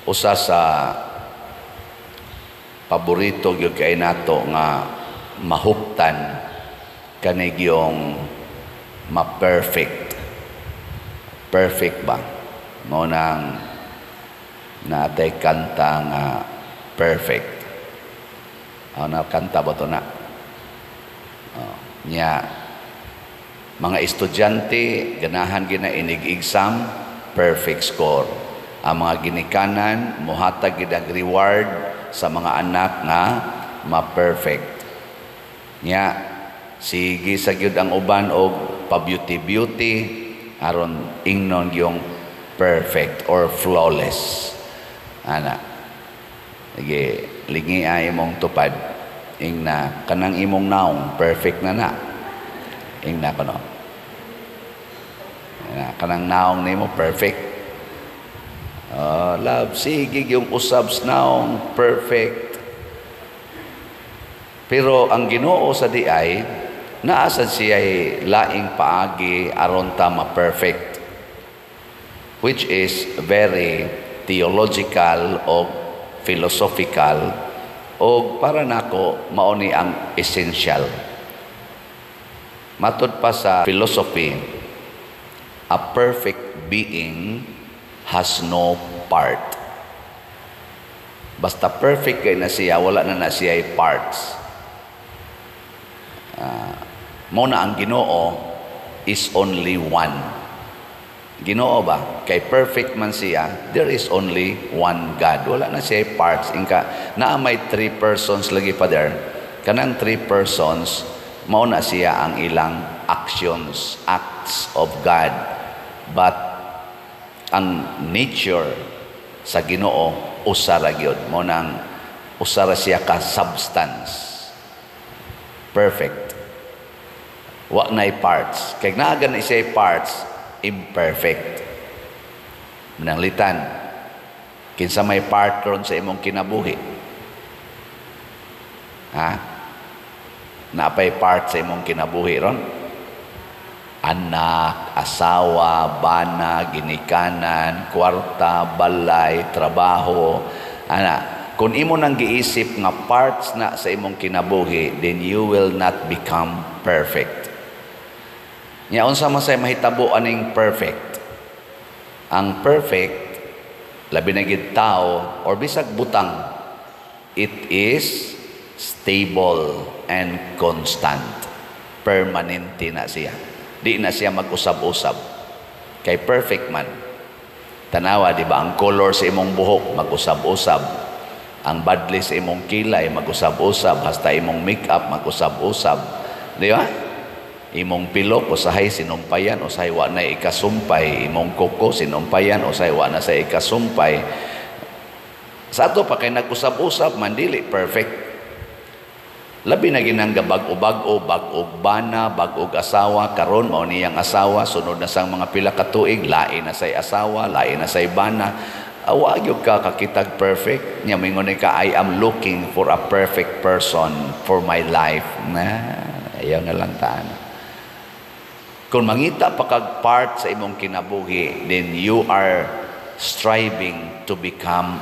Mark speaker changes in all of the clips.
Speaker 1: Usa sa paborito gyud kay nato nga mahuptan kani gyung ma-perfect. Perfect ba? Mao nang natay kanta nga "Perfect". Oh, na kanta ba to na? Oh, nya mga estudyante ganahan gina inig exam, perfect score. Ang mga ginikanan mohatag gid ang reward sa mga anak nga ma-perfect. Nya sige sa gyud ang uban og pa-beauty beauty aron ingnon yung perfect or flawless. Ana. Sige, lingi ay imong tupad. Ingna kanang imong naong perfect na na. Ingna kono. Na, kanang naong nimo perfect. Oh, love, sige yung usab sa naong perfect. Pero ang Ginoo sa diay, naa sad siya laing paagi aron ta ma-perfect, which is very theological o philosophical, o para nako mao ni ang essential. Matud pa sa philosophy, a perfect being has no part. Basta perfect kay na siya, wala na na siya parts. Mao na ang Ginoo is only one. Ginoo ba? Kay perfect man siya, there is only one God. Wala na siya parts. Inka, naa may three persons lagi pa there. Kanang three persons, mao na siya ang ilang actions, acts of God. But ang nature sa Ginoo usa ra gyud. Mao nang usa ra siya ka substance. Perfect. Wa nay parts. Kay naa gani siya parts, imperfect. Mananglitan, kinsa may part ron sa imong kinabuhi? Ha? Napay part sa imong kinabuhi ron? Anak, asawa, bana, ginikanan, kwarta, balay, trabaho. Ana, kung imo nang giisip nga parts na sa imong kinabuhi, then you will not become perfect. Nya unsa man say mahitabo aning perfect? Ang perfect, labi na gid tao or bisag butang, it is stable and constant. Permanente na siya. Di na siya mag-usab-usab. Kay perfect man. Tanawa, di ba, ang color sa imong buhok, mag-usab-usab. Ang badli sa imong kilay, mag-usab-usab. Hasta imong makeup, mag-usab-usab. Di ba? Imong pilok, usahay sinumpayan, usahay wa na ikasumpay. Imong kuko, sinumpayan, usahay wa na sa ikasumpay. Sa ato pa kay nag-usab-usab man, dili perfect. Labi na ginang bag-o-bag-o, bag-og bana, bag-og asawa, karon mao niyang asawa, sunod na sang mga pila ka tuig, lain na say asawa, lain na say bana. Awa gyud ka kakitag perfect. Nya mingon ka, "I am looking for a perfect person for my life." Na, ayaw na lang taan. Kung mangita pa kag part sa imong kinabuhi, then you are striving to become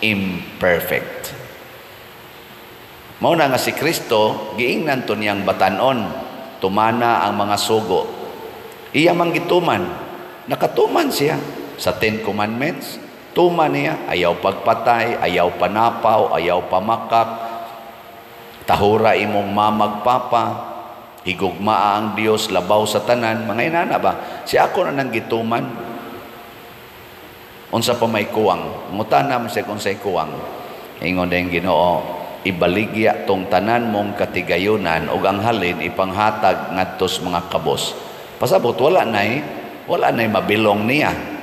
Speaker 1: imperfect. Mao na nga si Kristo giingnan to niyang batanon, tumana ang mga sugo. Iya man gituman, nakatuman siya sa Ten Commandments. Tuman niya, ayaw pagpatay, ayaw panapaw, ayaw pamakak, tahura imong mamag papa, higugmaa ang Dios labaw sa tanan, mga inana ba? Si ako na nang gituman. Unsa pa may kuwang? Ngutana man siya kung say kuwang. Ingon din Ginoo, ibaligya tong tanan mong katigayunan ug ang halin ipanghatag ngadto sa mga kabos. Pasabot wala nay mabilong niya.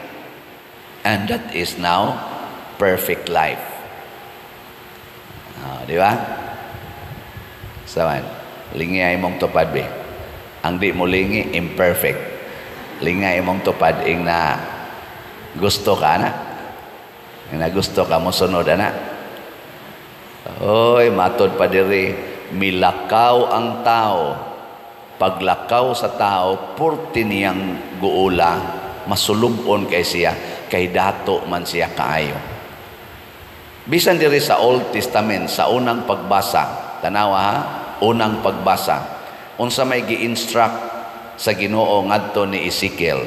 Speaker 1: And that is now perfect life. Ah, di ba? Saman, lingi ay mong tupad be. Ang di mo lingi, imperfect. Lingi imong tupad ing na gusto ka na. Ing na gusto ka mo sunod ana. Oy, matod pa diri, milakaw ang tao. Paglakaw sa tao, purti niyang guula, masulubon kay siya, kay dato man siya kaayo. Bisan diri sa Old Testament, sa unang pagbasa, tanawa ha, unang pagbasa, unsa may gi-instruct sa Ginoo ngadto ni Ezekiel?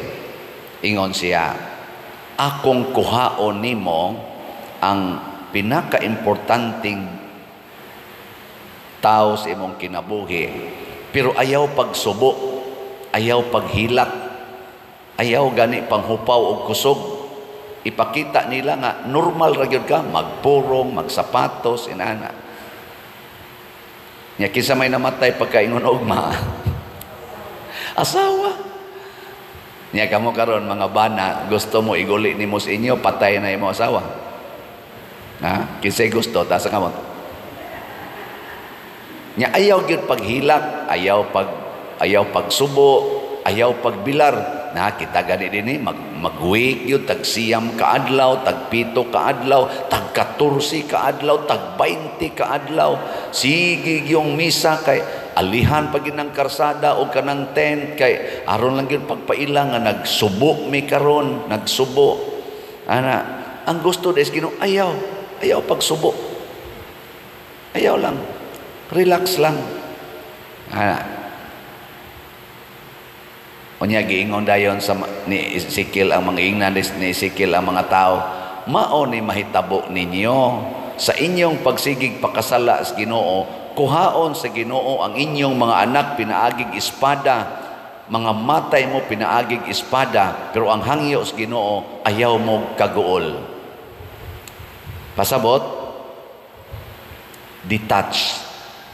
Speaker 1: Ingon siya, akong kuhaon nimo ang pinaka-importanteng tao sa imong kinabuhi, pero ayaw pagsubo, ayaw paghilak, ayaw gani panghupaw og kusog. Ipakita nila nga normal ra gyud ka, magpurong, magsapatos, inana. Nya kinsa may namatay pagkaingon ugma? Asawa. Nya kamo karon mga bana, gusto mo iguli nimo sa inyo, patay na imo asawa? Ha? Kinsay gusto, taas kamot. Nya ayaw gyud paghilak, ayaw pagsubo, ayaw pagbilar. Na kita gani dinhi mag-wake gyud tag 9 ka adlaw, tag 7 ka adlaw, tag 14 ka adlaw, tag 20 ka adlaw. Sige yung misa kay alihan pa gyud ng karsada o kanang tent kay aron lang gyud pagpaila nga nagsubo mi karon, nagsubo. Ana, ang gusto des Ginoo, ayaw, ayaw pagsubo. Ayaw lang. Relax lang. Ana. Unya giingon dayon sa ni Ezekiel ang mga ingnan ni Ezekiel ang mga tao, mao ni mahitabo ninyo sa inyong pagsigig pakasala sa Ginoo, kuhaon sa Ginoo ang inyong mga anak pinaagig espada, mga matay mo pinaagig espada, pero ang hangyo sa Ginoo, ayaw mo kaguol. Pasabot, detach,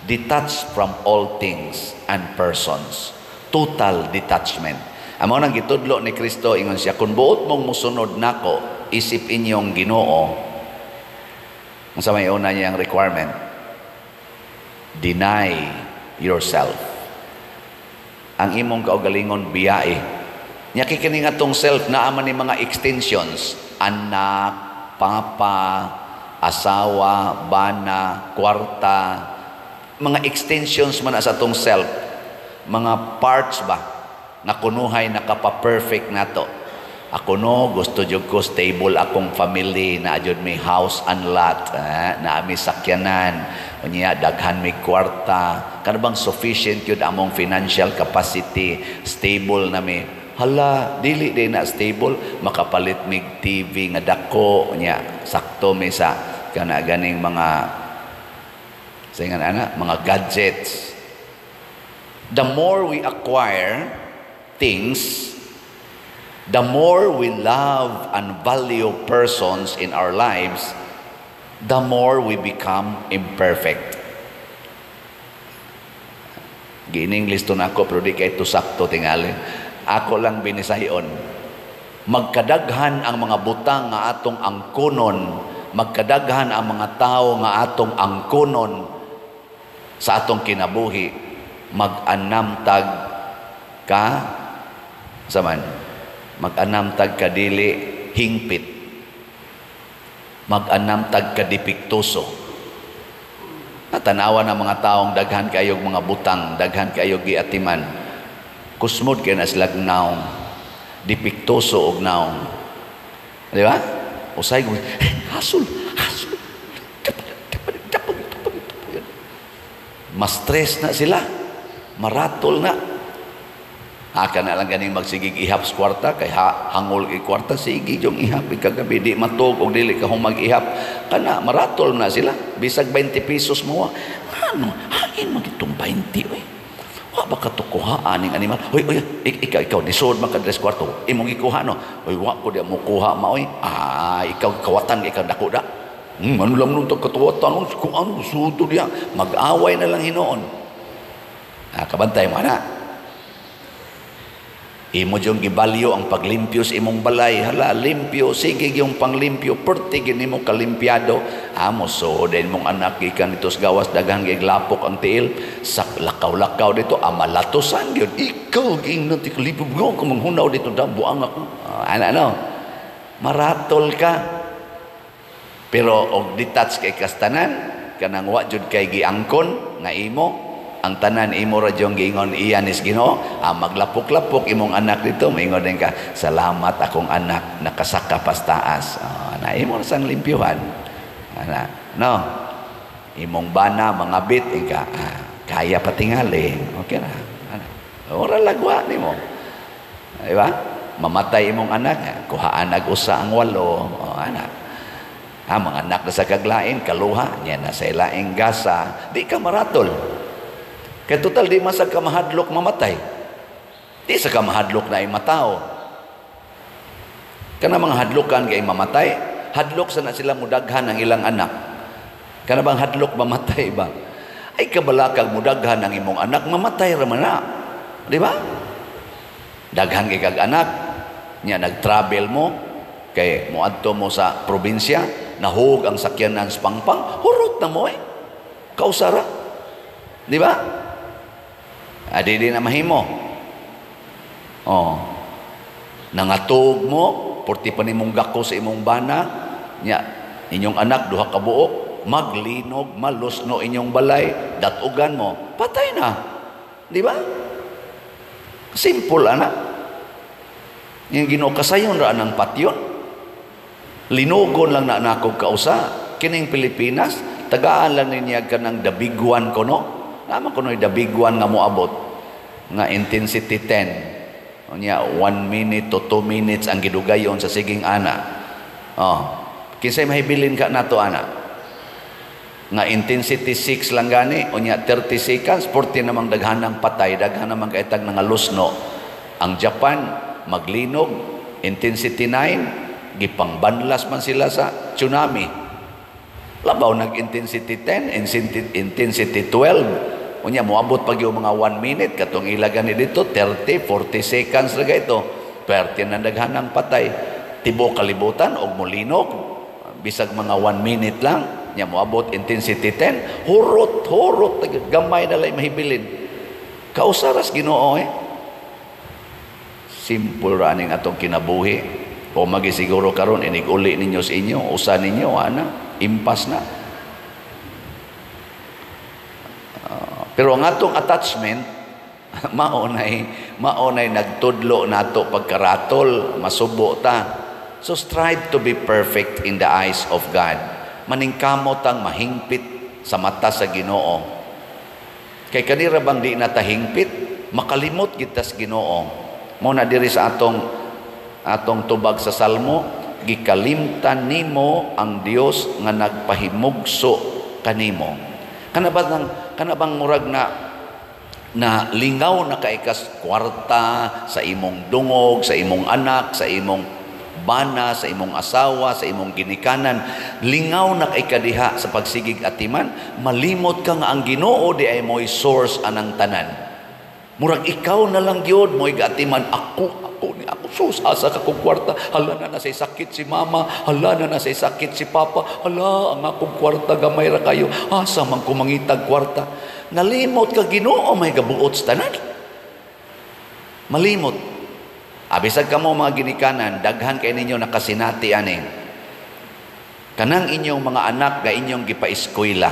Speaker 1: detach from all things and persons. Total detachment. Amo nang gitudlo ni Kristo, ingon siya, kung buot mong musunod nako, isip inyong Ginoo, unsa may una niyang requirement? Deny yourself. Ang imong kaugalingon biyae. Nya kay kini nga tong self naa man ni mga extensions, anak, papa, asawa, bana, kwarta, mga extensions man sa atong self, mga parts ba nga kunuhay nakapa-perfect nato. Ako no, gusto jud ko stable akong family, na jud may house and lot, na may sakyanan, unya daghan may kwarta, kana bang sufficient jud among financial capacity, stable na mi. Hala, dili din na stable, makapalit mig TV nga dako, unya sakto mi sa kana ganing mga sa ingan ana, mga gadgets. The more we acquire things, the more we love and value persons in our lives, the more we become imperfect. Gi-English to nako pero di kay to sakto tingali. Ako lang binisayon. Magkadaghan ang mga butang nga atong angkonon, magkadaghan ang mga tao nga atong angkonon sa atong kinabuhi, mag-anamtag ka saman, mag-anamtag ka dili hingpit, mag-anamtag ka depektuso. Natanawa ng mga taong daghan kayog mga butang, daghan kayog giatiman, kusmod kay na sila naong, depektuso og naong, di ba? Usay ko, hasol, hasol, mas-stress na sila, maratol na. Haka na lang ganing magsigig ihap sa kwarta kay hangol kay kwarta, sige yung ihap kagabi di matug og dili ka humag ihap, kana maratol na sila bisag 20 pesos mo. Ano hain man itong 20 oy, wa ba ka to kuha aning animal? Oy oy, ikaw ikaw nisod man ka diri sa kwarto, imong gikuha no? Oy, wa ko di mo kuha ma oy. Ah, ikaw kawatan ikaw dako da. Ano lang nung katuwatan kung ano sudo diya, mag-away na lang hinuon. Ah, kabantay mo na. Imo jung gibalyo ang paglimpyo sa imong balay. Hala, limpyo, sige yung panglimpyo, perti gini mo kalimpiado. Amo so din mong anak gikan dito sa gawas, daghang giglapok ang tiil sa lakaw-lakaw dito, amalatosan gyud. Ikaw giingnan ti kalipyo ko manghunaw dito da buang ako. Ana no. Maratol ka. Pero og detach kay kastanan, kanang wa jud kay giangkon nga imo, ang tanan imo ra jung giingon iya nis Ginoo. Ah, maglapok-lapok imong anak dito, maingon din ka, salamat akong anak nakasaka pas taas. Ah, na imo ra sang limpyuhan. Ana, no? Imong bana mangabit ka, ah, kaya pa tingali. Okay na. Ana. Ora lagwa nimo. Di ba? Mamatay imong anak, kuhaan ag usa ang walo. O, ana. Ha, mga anak na sa kaglain, kaluha, niya na sa ilaing gasa, di ka maratol. Kay total, di man sa ka mahadlok mamatay. Di sa ka mahadlok na matao. Kana mga hadlokan kay mamatay, hadlok sa na sila mudaghan ang ilang anak. Kana bang hadlok mamatay ba? Ay kabalakag mudaghan ang imong anak, mamatay ra man na. Di ba? Daghan kay kag anak, nya nag-travel mo, kay moadto mo sa probinsya, nahug ang sakyanan sa pangpang, hurot na mo eh. Kausara. Di ba? Adi di na mahimo. Oh. Nangatog mo, porti pa nimong gako sa imong bana, nya inyong anak duha ka buok, maglinog, malusno inyong balay, datugan mo, patay na. Di ba? Simple ana. Yung Ginoo kasayon ra ang patyon. Linugon lang na nakog kausa. Kining Pilipinas, tagaan lang niya kanang the big one kono. Naman kuno the big one nga moabot nga intensity 10. Unya 1 minute to 2 minutes ang gidugayon sa siging ana. Oh, kinsay mahibilin ka nato ana? Nga intensity 6 lang gani, unya 30 seconds, 40 namang daghanang patay, daghan namang kaitag nga lusno. Ang Japan maglinog, intensity 9, gipangbanlas man sila sa tsunami. Labaw nag intensity 10, intensity 12. Unya moabot pag yung mga 1 minute katong ila gani dito 30, 40 seconds ra ito. Perte na daghanang patay. Tibuok kalibutan og molinog bisag mga 1 minute lang nya moabot intensity 10, hurot hurot gamay na lang mahibilin. Kausaras Ginoo eh. Simple ra aning atong kinabuhi. O magisiguro karon inig uli ninyo sa inyo, usa ninyo ana, impas na. Pero ang atong attachment mao nay nagtudlo nato pagkaratol, masubo ta. So strive to be perfect in the eyes of God. Maningkamot ang mahingpit sa mata sa Ginoo. Kay kanira bang di na tahingpit, makalimot kita sa Ginoo. Mo na diri sa atong tubag sa Salmo, gikalimtan nimo ang Dios nga nagpahimugso kanimo. Kana bang murag na lingaw na kay kas kwarta sa imong dungog, sa imong anak, sa imong bana, sa imong asawa, sa imong ginikanan, lingaw na kay kadiha sa pagsigig atiman, malimot ka nga ang Ginoo di ay mo'y source anang tanan. Murag ikaw na lang gyud mo'y gaatiman, ako ako ni ako, sus, asa ka kong kwarta, hala na na say sakit si mama, hala na na say sakit si papa, hala ang akong kwarta gamay ra kayo, asa man ko mangitag kwarta. Nalimot ka Ginoo may gabuot sa tanan. Malimot. Abisag kamo mga ginikanan, daghan kay ninyo nakasinati ani. Kanang inyong mga anak nga inyong gipa-eskwela,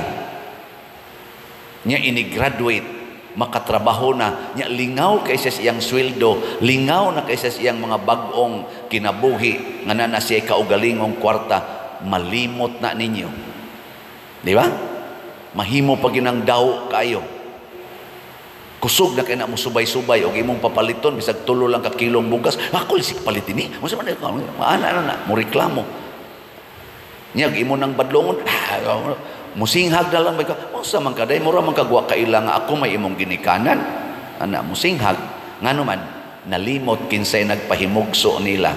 Speaker 1: nya ini-graduate, makatrabaho na, nya lingaw kay sa iyang sweldo, lingaw na kay sa iyang mga bag-ong kinabuhi, nga na siya kaugalingong kwarta, malimot na ninyo. Di ba? Mahimo pa ginang daw kayo. Kusog na kay na mo subay-subay og imong papaliton bisag tulo lang ka kilong bugas. Ako lisik palitin ni. Unsa man ana na na mo reklamo. Nya imo nang badlongon, musinghag na lang ka. Unsa man kaday mura man kagwa kaila nga ako may imong ginikanan. Ana musinghag ngano man nalimot kinsay nagpahimugso nila.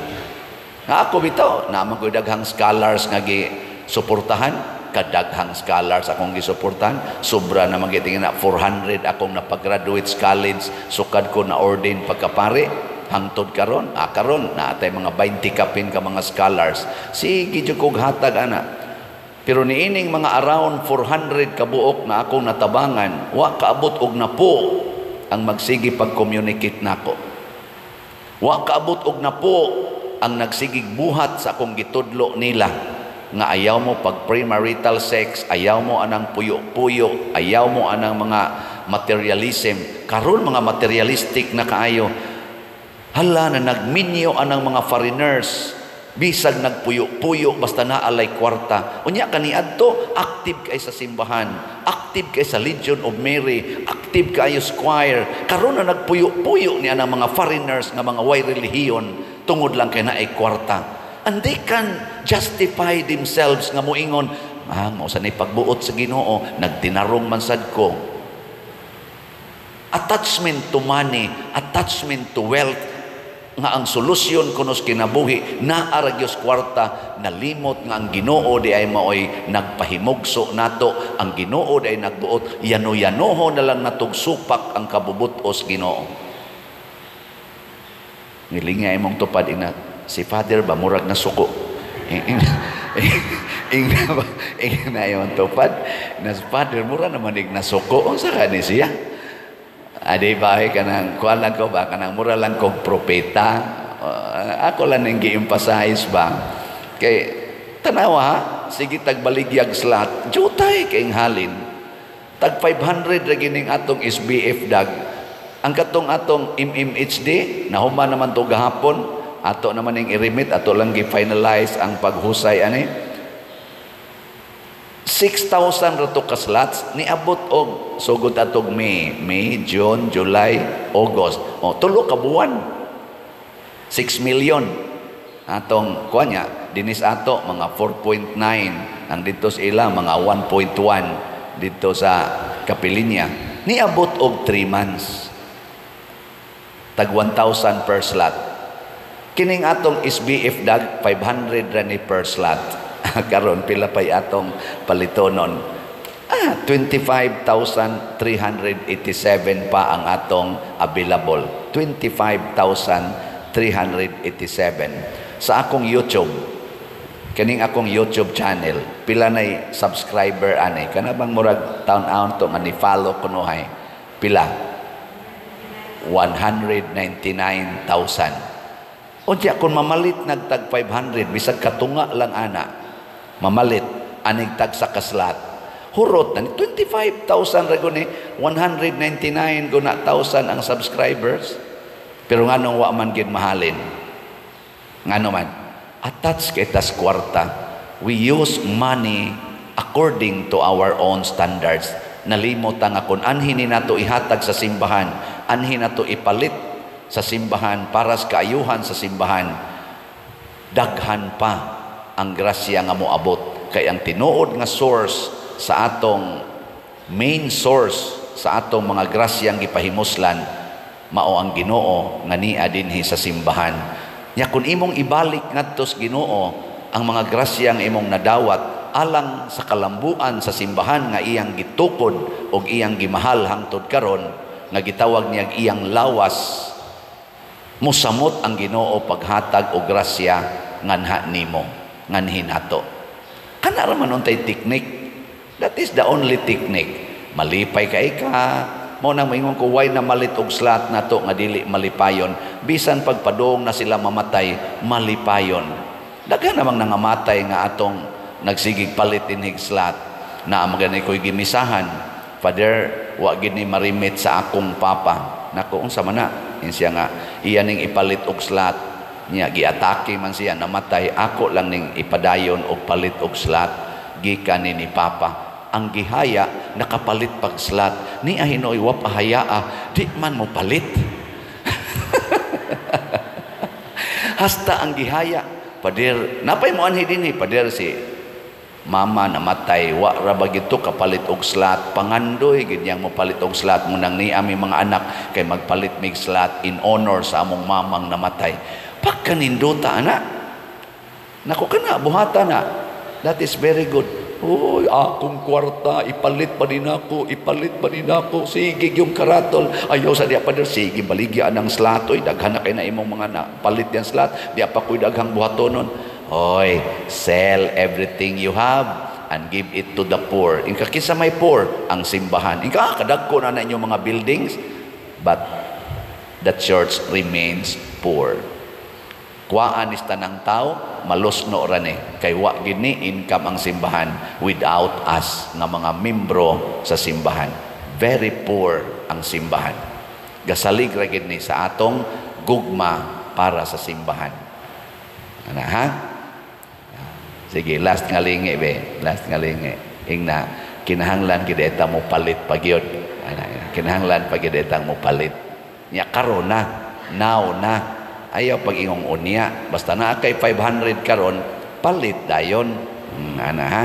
Speaker 1: Nga ako bitaw naman koy daghang scholars nga gi suportahan. Kadaghang scholars akong gisuportahan, sobra na magitingin na 400 akong napagraduate sa college, sukad ko na ordain pagkapare, hangtod karon, karon naatay mga 20 kapin ka mga scholars. Sige jud kog hatag ana. Pero niining mga around 400 kabuok na akong natabangan, wa kaabot og napo ang magsigi pag-communicate nako. Wa kaabot og napo ang nagsigig buhat sa akong gitudlo nila. Nga ayaw mo pag premarital sex, ayaw mo anang puyo-puyo, ayaw mo anang mga materialism. Karon mga materialistic na kaayo. Hala na nagminyo anang mga foreigners. Bisag nagpuyo-puyo, basta naalay kwarta. Unya kaniadto active kay sa simbahan, active kay sa Legion of Mary, active kayo sa choir. Karon na nagpuyo-puyo niya ng mga foreigners nga mga way relihiyon tungod lang kay naay kwarta. And they can justify themselves nga moingon, "Ah, mao sa ni pagbuot sa Ginoo, nagtinarong man sad ko." Attachment to money, attachment to wealth, nga ang solusyon kuno sa kinabuhi naa ra gyud kwarta, nalimot nga ang Ginoo di ay maoy nagpahimugso nato, ang Ginoo di ay nagbuot. Yano-yanoho na lang natog supak ang kabubutos Ginoo. Ngilinga imong tupad, ina si Father ba, murag na suko. Ingna ba, ingna imong tupad na si Father mura naman ig nasuko, unsa ka ni siya? Adi ba, kanang kuan lang ko ba, kanang mura lang kog propeta. Ako lang ning gi-emphasize ba. Kay tanawa ha, sige tagbaligyag slot, jutay kay halin. Tag 500 ra gining atong SBF dag. Ang katong atong MMHD, nahuman naman to gahapon, ato naman ning i-remit, ato lang gi-finalize ang paghusay ani. 6,000 ra to ka slots, niabot og sugod atog May, June, July, August. O 3 ka buwan. 6 million. Atong kuan niya, dinis ato mga 4.9, ang dito sa ila mga 1.1 dito sa Kapilinya. Niabot og 3 months. Tag 1,000 per slot. Kining atong SBF dag 500 ra ni per slot. Karon pila pay atong palitonon? Ah, 25,387 pa ang atong available. 25,387. Sa akong YouTube, kaning akong YouTube channel, pila nay subscriber ani? Kana bang murag taon-taon to nga ni follow kunuhay? Pila? 199,000. Unya kung mamalit nagtag 500, bisag katunga lang ana, mamalit anig tag sa ka slot, hurot na 25,000 ra guni, 199 guna thousand ang subscribers. Pero nganong wa man gid mahalin? Ngano man? Attached kay tas kwarta. We use money according to our own standards. Nalimot nga kung anhin ni nato ihatag sa simbahan, anhin nato ipalit sa simbahan para sa kaayuhan sa simbahan, daghan pa ang grasya nga moabot, kay ang tinuod nga source sa atong, main source sa atong mga grasyang gipahimuslan, mao ang Ginoo nga nia dinhi sa simbahan. Nya kung imong ibalik ngadto sa Ginoo ang mga grasyang imong nadawat alang sa kalambuan sa simbahan nga iyang gitukod og iyang gimahal hangtod karon, nga gitawag niya iyang lawas, musamot ang Ginoo paghatag og grasya nganha nimo, nganhi nato. Kana ra man untay technique. That is the only technique. Malipay kay ka. Mo nang moingon ko, why na malit og slot nato nga dili malipayon? Bisan pagpadong na sila mamatay, malipayon. Daghan namang nangamatay nga atong nagsigig palit inhig slot na magani ko'y gimisahan. "Father, wa gid ni marimit sa akong papa." Nako, unsa man na? Insiya nga iya ning ipalit og slot niya, giatake man siya, namatay. "Ako lang ning ipadayon og palit og slot gikan ni papa." Ang gihaya nakapalit pag slot ni ahinoy, wa pahayaa, di man mo palit. Hasta ang gihaya, "Pader, napay mo anhi dinhi." "Pader, si mama namatay, wa ra ba gito kapalit og slot? Pangandoy gid niyang mopalit og slot mo nang ni ami mga anak kay magpalit mig slot in honor sa among mamang namatay." Pagkanindota ana, nako, kana buhata na. That is very good. "Uy, akong kwarta, ipalit pa din ako, ipalit pa din ako. Sige, yung karatol. Ayaw sa diya, pader, sige, baligya ng slot. Oy, daghan na kay na imong mga na, palit yan slot. Diya pa ko'y daghang buhatonon." "Oy, sell everything you have and give it to the poor." Inka, "Kinsa may poor?" "Ang simbahan." Inka, "Ah, kadagko na na inyong mga buildings." But the church remains poor. Kuhaan is tanang tao, malusno ra ni. Kay wa gid ni income ang simbahan without us nga mga membro sa simbahan. Very poor ang simbahan. Gasalig ra gid ni sa atong gugma para sa simbahan. Ana ha? Sige, last nga lingi be, last nga lingi. Ingna kinahanglan gid eta mo palit pa gyud. Ana, kinahanglan pa gid etang mo palit. Nya karon na, now na. Ayaw pag ingong unya, basta naa kay 500 karon, palit dayon. Ana ha?